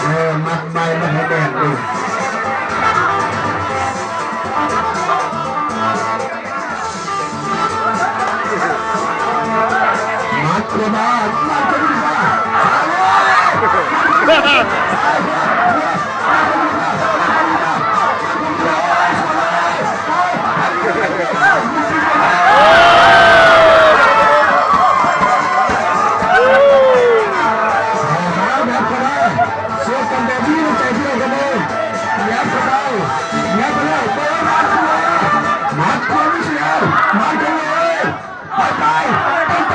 ເອີ ມັດໄມ້ມັນໃຫ້ແໜ້ນເດ້. ມັດຂວາມາ ມັດຂວາມາ ມັດຂວາ ມັດຂວາ ມັດຂວາ ມັດຂວາ ມັດຂວາ ໄປ ໄປ ໄປ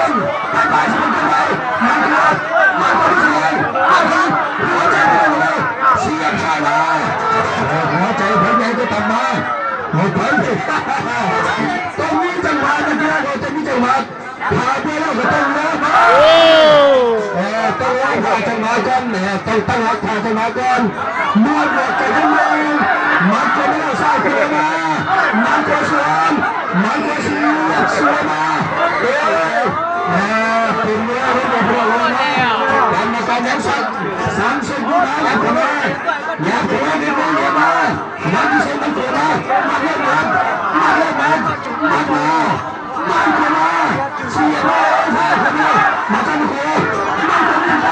ໄປ ໄປ ມັດຂວາ ມັດຂວາ ມັດຂວາ ຫົວໃຈ ຫົວໃຈ ເສຍບເຂົ້າມາ ຫົວໃຈ ຫົວໃຫຍ່ກໍຕາມມາ ຫົວໃຈ ຕ້ອງມີຈັງຫວະ ນັກກິລາກໍຈະມີຈັງຫວະ ຖ້າບໍ່ໄດ້ກໍຕ້ອງເລີກ ໂອ້ ເອີ ຕ້ອງລ້າງທ່າຈັງຫວະກ່ອນ ເອີ ຕ້ອງຕັ້ງຫຼັກທ່າຈັງຫວະກ່ອນ ນວດ ນວດໄປທາງໜຶ່ງ ມັດຂວາມາ ຊ້າຍຂວາມາ ມັດຂວາສວນ ມັດຂວາສວນ ສວນມາ ເອີ ເອີ ເປັນເວລາທີ່ບໍ່ພວກເຮົານະ ກຳມະການຍັງສັ່ງ ສາມສິບວິນາທີ ຍັບເຂົ້າມາ ຍັບເຂົ້າມາ ຍັບເຂົ້າມາ ມັດທີ່ສຸດ ມັດຂວາມາ ມັດເລີກ ມັດ ມັດເລີກ ມັດ ມັດມາ ມັນເຂົ້າມາ ສຽບມາ ເອົາເຂົ້າມາ ມັນຈະມີໂກ ມັນຈະມີໂກ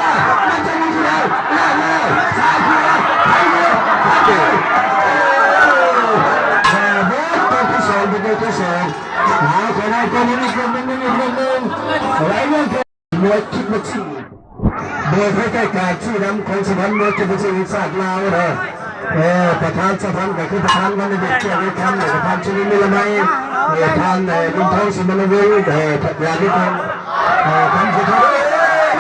ມັນຈະມີໂກ ແລ້ວ ແລ້ວ ແລ້ວ ຊ້າຍຂວາ ໄປເລີຍ ໄປເລີຍ ເອີ ເອີ ໂອ້ ຕົວທີສອງ ເປັນຕົວທີສອງ ເອົາ ເຂົ້າມາ ຕົວນີ້ ອີກຄົນໜຶ່ງ ອີກຄົນໜຶ່ງ ໄລ່ເລື່ອງ ມວຍຄິກບັອກຊິງ ໂດຍພາຍໃຕ້ການຊີ້ນຳຂອງສະຫະພັນມວຍຄິກບັອກຊິງແຫ່ງຊາດລາວເດີ ເອີ ປະທານສະຫະພັນກໍຄືປະທານວັນນະເດດ ແກ້ວເວດຄຳ ແລະກໍທ່ານ ຊະລິນ ນິລະໄມ ເອີ ທ່ານ ເອີ ບຸນທອງ ສີມະນະວົງ ເອີ ຍາດນິຄົມ ເອີ ຄຳສຸດທ້າຍ ເ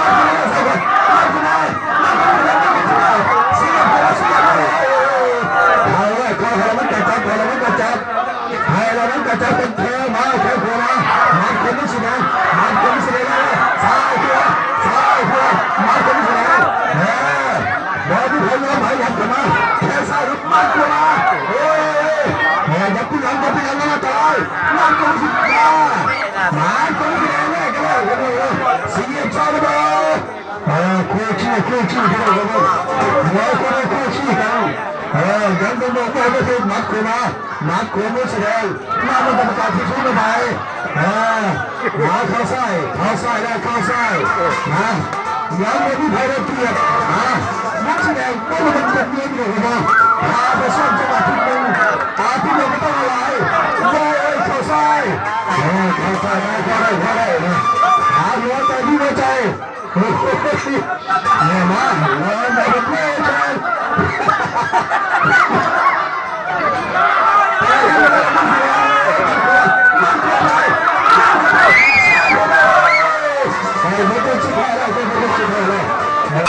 ອົາໄວ້ ຂໍໃຫ້ມັນກະຈັບ ຂໍໃຫ້ມັນກະຈັບ ໃຫ້ລະມັນກະຈັບເປັນແຖວມາ ແຖວຂວາມາ ມັດຄົມມັນຊິແດງ ມັດຄົມມັນຊິແດງ ຊ້າຍຂວາ ຊ້າຍຂວາ ມັດຄົມມັນຊິແດງ ເອີ ບໍ່ມີໃຜຍອມໃຜ ຍັບເຂົ້າມາ ແຂ້ງຊ້າຍ ມັດຂວາ ເອີ ເອີ ຢ່າປີຫຼັງ ຢ່າປີຫຼັງ ອັນຕະລາຍ ມັດຄົມມັນຊິແດງ ມັດຄົມມັນຊິແດງ ສຽບຊ້າຍ ເອີ ຄູ່ຂີ້ ຄູ່ຂີ້ ພີ່ນ້ອງເອີຍ ມວຍຄູ່ ຄູ່ຂີ້ກັນ ເອີ ຍັງບໍ່ໝົດ ຍັງບໍ່ເຖິງ ໝັດຂວາມາ ໝັດຂວາມືສະແດງ ມາເບິ່ງກຳມະການທີ່ສູງໄປ ເອີ ມາເຂົ້າຊ້າຍ ເຂົ້າຊ້າຍແລ້ວ ເຂົ້າຊ້າຍ ມາ ຍັງບໍ່ມີໃຜໄດ້ປຽບ ມາ ໝັດສະແດງ ບໍ່ລະມັນຕົກເງິນຢູ່ເນາະ ພາໄປສ້ອມຈັງຫວະທິດໜຶ່ງ ອາທິດໜຶ່ງບໍ່ຕ້ອງເອົາຫຼາຍ ເອີ ເຂົ້າຊ້າຍ ເອີ ເຂົ້າຊ້າຍ ມາ ພໍໄດ້ ພໍໄດ້ ມາ ຫາຫົວໃຈ ມີຫົວໃຈ ເອີ ມາ ເອີ ມາເປັນເພື່ອນກັນ ເອີ ເວທີສຸດທ້າຍແລ້ວ ເວທີສຸດທ້າຍແລ້ວ ເອີ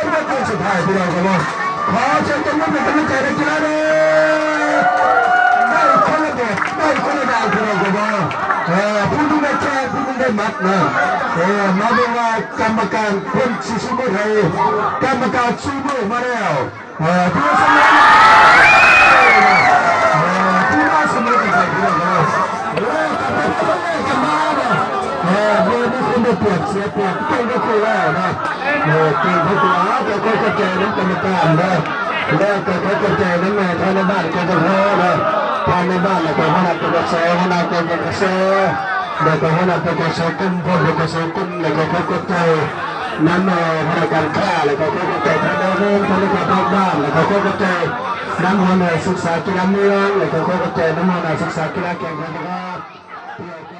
ເວທີສຸດທ້າຍ ພີ່ນ້ອງເອີຍ ຂໍເຊີນຕົບມືເປັນກຳລັງໃຈນັກກິລາເດີ ໄດ້ຄົນລະແບບ ໄດ້ຄົນລະຢ່າງ ພີ່ນ້ອງເອີຍ ເອີ ຜູ້ໜຶ່ງໄດ້ແຂ້ງ ຜູ້ໜຶ່ງໄດ້ໝັດນະ ເອີ ມາເບິ່ງວ່າ ກຳມະການເພິ່ນຊິຊູມືໃຜ ກຳມະການຊູມືມາແລ້ວ ເອີ ຖືວ່າສະເໝີ ເອີ ຖືວ່າສະເໝີກັນໄປ ພີ່ນ້ອງເອີຍ ເອີ ກັນໄປ ກັນມາເນາະ ເອີ ບໍ່ມີຄົນໄດ້ປຽບເສຍປຽບ ເກັ່ງກໍຄືວ່າເນາະ ເອີ ເກັ່ງກໍຄືວ່າ ແຕ່ກໍເຂົ້າໃຈນຳກຳມະການເນາະ ແລ້ວກໍເຂົ້າໃຈນຳແມ່ທ່ານໃນບ້ານກໍບໍ່ພໍເນາະ ທ່ານໃນບ້ານ ແລ້ວກໍຫົວໜ້າ ປກສ ຫົວໜ້າ ປກສ ແລ້ວກໍຫົວໜ້າ ປກສ ກຸ່ມ ພວກ ປກສ ກຸ່ມ ແລ້ວກໍເຂົ້າໃຈ ນຳ ເອີ ພະນັກງານການຄ້າ ແລ້ວກໍເຂົ້າໃຈທາງດ້ານເມືອງ ທາງດ້ານພາກບ້ານ ແລ້ວກໍເຂົ້າໃຈນຳຫົວໜ້າສຶກສາກິລາເມືອງ ແລ້ວກໍເຂົ້າໃຈນຳຫົວໜ້າສຶກສາກິລາແຂວງຄຳມ່ວນ